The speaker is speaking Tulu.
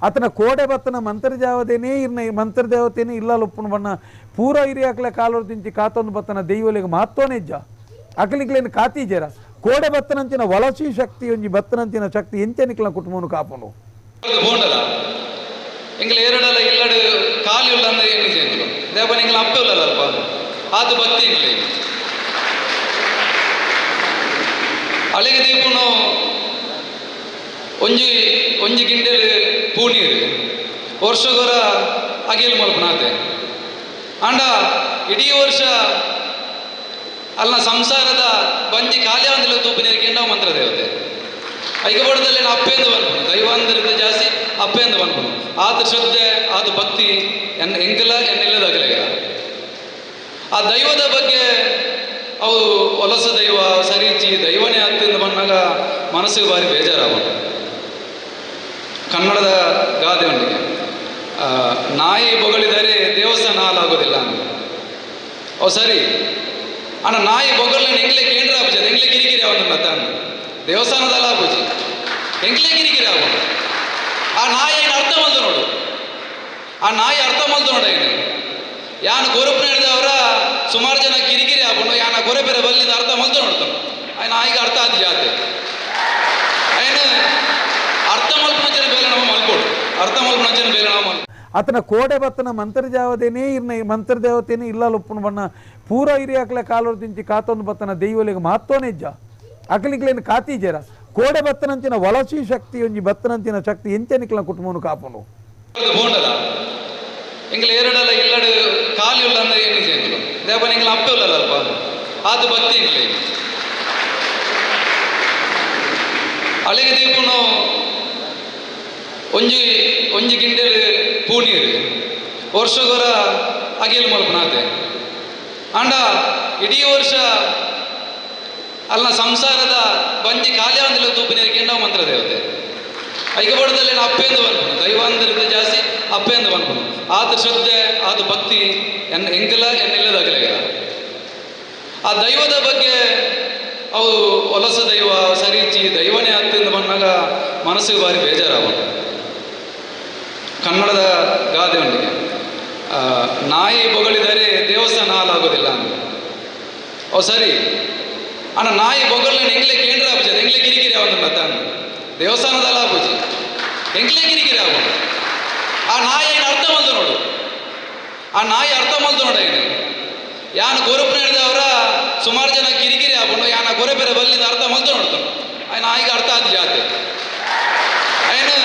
ಆತನ ಕೋಡೆ ಬತ್ತನ ಮಂತ್ರಜಾವದೇನೇ ಇರ್ನ ಮಂತ್ರದೇವತೆನೇ ಇಲ್ಲಲ್ ಉಪ್ಪುನು ಬಣ್ಣ ಪೂರ ಹಿರಿಯಾಕ್ಲೆ ಕಾಲೋರು ತಿಂಚಿ ಕಾತೊಂದು ಬತ್ತನ ದೈವಲೆಗ್ ಮಹತ್ವನೇ ಇಜ್ಜ ಅಕ್ಲಿಕ್ಲೇನು ಕಾತೀಜೆರ ಕೋಡೆ ಬತ್ತನಂಚಿನ ವಲಸಿ ಶಕ್ತಿ ಒಂಜಿ ಬತ್ತನಂಚಿನ ಶಕ್ತಿ ಎಂಚನಿಕ್ಲ ಕುಟುಂಬನು ಕಾಪುನು. ಬೋಂಡಲ ಎಂಗ್ಲ ಏರಡಲ ಇಲ್ಲಡು ಖಾಲಿ ಉಲ್ಲ ಅಂದ್ರೆ ಎಣ್ಣೆ ಎಂಗ್ಲು ದೇವನ ಎಂಗ್ಲ ಅಪ್ಪೆ ಉಲ್ಲಲ್ಲ ಅಲ್ಪ ಆತು ಭಕ್ತಿ ಎಂಗ್ಲೆ ಅಳಿಗೆ ದೀಪುನು ಒಂಜಿ ಒಂಜಿ ಗಿಂಡೆಲ್ ಪೂನೀರು ವರ್ಷಗೊರ ಅಗೇಲ್ ಮಲ್ಪುನಾತೆ. ಆಂಡ ಇಡೀ ವರ್ಷ ಅಲ್ಲ ಸಂಸಾರದ ಬಂಜಿ ಖಾಲಿ ಆಂದಿಲ್ಲ ತೂಪಿನ ಕೆಂಡವ ಮಂತ್ರ ದೇವತೆ ಐಕಬೋಡದಲ್ಲಿ ಅಪ್ಪೆಂದು ಬಂದ್ಪುನು ದೈವಾಂಧರಿಂದ ಜಾಸ್ತಿ ಅಪ್ಪೆಂದು ಬಂದ್ಪುನು. ಆತ ಶ್ರದ್ಧೆ ಆತ ಭಕ್ತಿ ಎನ್ ಎಂಕಲ ಎನ್ನಿಲ್ಲದ ಅಗಲೆಗ ಆ ದೈವದ ಬಗ್ಗೆ ಅವು ಹೊಲಸ ದೈವ ಸರಿಚಿ ದೈವನೇ ಹತ್ತಿಂದ ಬಂದಾಗ ಮನಸ್ಸಿಗೆ ಭಾರಿ ಬೇಜಾರಾಗೋದು. ಕನ್ನಡದ ಗಾದೆ ಉಂಟಿಗೆ, ನಾಯಿ ಬೊಗಳಿದರೆ ದೇವಸ್ಥಾನ ಹಾಲಾಗೋದಿಲ್ಲ ಅಂತ. ಓ ಸರಿ ಅಣ್ಣ, ನಾಯಿ ಬೊಗಳನ್ನ ಎಂಗ್ಲೆ ಕೇಂದ್ರ ಆಪುಜಿ, ಅದು ಎಂಗ್ಲೆ ಕಿರಿಕಿರಿ ಅವನ ತಾನು ದೇವಸ್ಥಾನದಲ್ಲ ಆಪುಜಿ, ಎಂಗ್ಲೆ ಕಿರಿಕಿರಿ ಆಪುಂಡು. ಆ ನಾಯಿ ಏನು ಅರ್ಥ ಮಲ್ದು ನೋಡು, ಆ ನಾಯಿ ಅರ್ಥ ಮಲ್ದು ನೋಡು. ಏನು ಯಾನು ಗೊರಪು ಹಿಡಿದವರ ಸುಮಾರು ಜನ ಕಿರಿಕಿರಿ ಆಪುಂಡು, ಯಾನ ಗೊರೆ ಬೇರೆ ಬಲ್ಲಿದ ಅರ್ಥ ಮಲ್ದು ನೋಡ್ತಾನೆ. ಆ ನಾಯಿಗೆ ಅರ್ಥ ಆದ ಜಾತೆ ಏನು ಅರ್ಥ ಮಲ್ಪನಂಚಿನ ಬೇಲೆ ನಾವು ಮಲ್ಕೊಡು, ಅರ್ಥ ಮಲ್ಪನಂಚಿನ ಬೇಲೆ ನಾವು ಮಲ್ಕೊಡು. ಆತನ ಕೋಡೆ ಬತ್ತನ ಮಂತ್ರಜಾವದೇನೇ ಇರ್ನ ಮಂತ್ರದೇವತೆನೇ ಇಲ್ಲಲ್ ಉಪ್ಪುನು ಬಣ್ಣ ಪೂರ ಹಿರಿಯಾಕ್ಲೆ ಕಾಲೋರು ತಿಂಚಿ ಕಾತೊಂದು ಬತ್ತನ ದೈವಲೆಗ್ ಮಹತ್ವನೇ ಇಜ್ಜ ಅಕ್ಲಿಕ್ಲೇನು ಕಾತೀಜೆರ ಕೋಡೆ ಬತ್ತನಂಚಿನ ವಲಸಿ ಶಕ್ತಿ ಒಂಜಿ ಬತ್ತನಂಚಿನ ಶಕ್ತಿ ಎಂಚನಿಕ್ಲ ಕುಟುಂಬನು ಕಾಪುನು. ಬೋಂಡಲ ಎಂಗ್ಲ ಏರಡಲ ಇಲ್ಲಡು ಖಾಲಿ ಉಲ್ಲ ಅಂದ್ರೆ ಎಣ್ಣೆ ಎಂಗ್ಲು ದೇವನ ಎಂಗ್ಲ ಅಪ್ಪೆ ಉಲ್ಲಲ್ಲ ಅಲ್ಪ ಆತು ಭಕ್ತಿ ಎಂಗ್ಲೆ ಅಳಿಗೆ ದೀಪುನು ಒಂಜಿ ಒಂಜಿ ಗಿಂಡೆಲ್ ಪೂನೀರು ವರ್ಷಗೊರ ಅಗೇಲ್ ಮಲ್ಪುನಾತೆ. ಆಂಡ ಇಡೀ ವರ್ಷ ಅಲ್ಲ ಸಂಸಾರದ ಬಂಜಿ ಖಾಲಿ ಆಂದಿಲ್ಲ ತೂಪಿನ ಕೆಂಡವ ಮಂತ್ರ ದೇವತೆ ಐಕಬೋಡದಲ್ಲಿ ಅಪ್ಪೆಂದು ಬಂದ್ಪುನು ದೈವಾಂಧರಿಂದ ಜಾಸ್ತಿ ಅಪ್ಪೆಂದು ಬಂದ್ಪುನು. ಆತ ಶ್ರದ್ಧೆ ಆತ ಭಕ್ತಿ ಎನ್ ಎಂಕಲ ಎನ್ನಿಲ್ಲದ ಅಗಲೆಗ ಆ ದೈವದ ಬಗ್ಗೆ ಅವು ಹೊಲಸ ದೈವ ಸರಿಚಿ ದೈವನೇ ಹತ್ತಿಂದ ಬಂದಾಗ ಮನಸ್ಸಿಗೆ ಭಾರಿ ಬೇಜಾರಾಗೋದು. ಕನ್ನಡದ ಗಾದೆ ಉಂಟಿಗೆ, ನಾಯಿ ಬೊಗಳಿದರೆ ದೇವಸ್ಥಾನ ಹಾಲಾಗೋದಿಲ್ಲ ಅಂತ. ಓ ಸರಿ ಅಣ್ಣ, ನಾಯಿ ಬೊಗಳನ್ನ ಎಂಗ್ಲೆ ಕೇಂದ್ರ ಆಪುಜಿ, ಅದು ಎಂಗ್ಲೆ ಕಿರಿಕಿರಿ ಅವನ ತಾನು ದೇವಸ್ಥಾನದಲ್ಲ ಆಪುಜಿ, ಎಂಗ್ಲೆ ಕಿರಿಕಿರಿ ಆಪುಂಡು. ಆ ನಾಯಿ ಏನು ಅರ್ಥ ಮಲ್ದು ನೋಡು, ಆ ನಾಯಿ ಅರ್ಥ ಮಲ್ದು ನೋಡು. ಏನು ಯಾನು ಗೊರಪು ಹಿಡಿದವರ ಸುಮಾರು ಜನ ಕಿರಿಕಿರಿ ಆಪುಂಡು, ಯಾನ ಗೊರೆ ಬೇರೆ ಬಲ್ಲಿದ ಅರ್ಥ ಮಲ್ದು ನೋಡ್ತಾನೆ. ಆ ನಾಯಿಗೆ ಅರ್ಥ ಆದ ಜಾತೆ ಏನು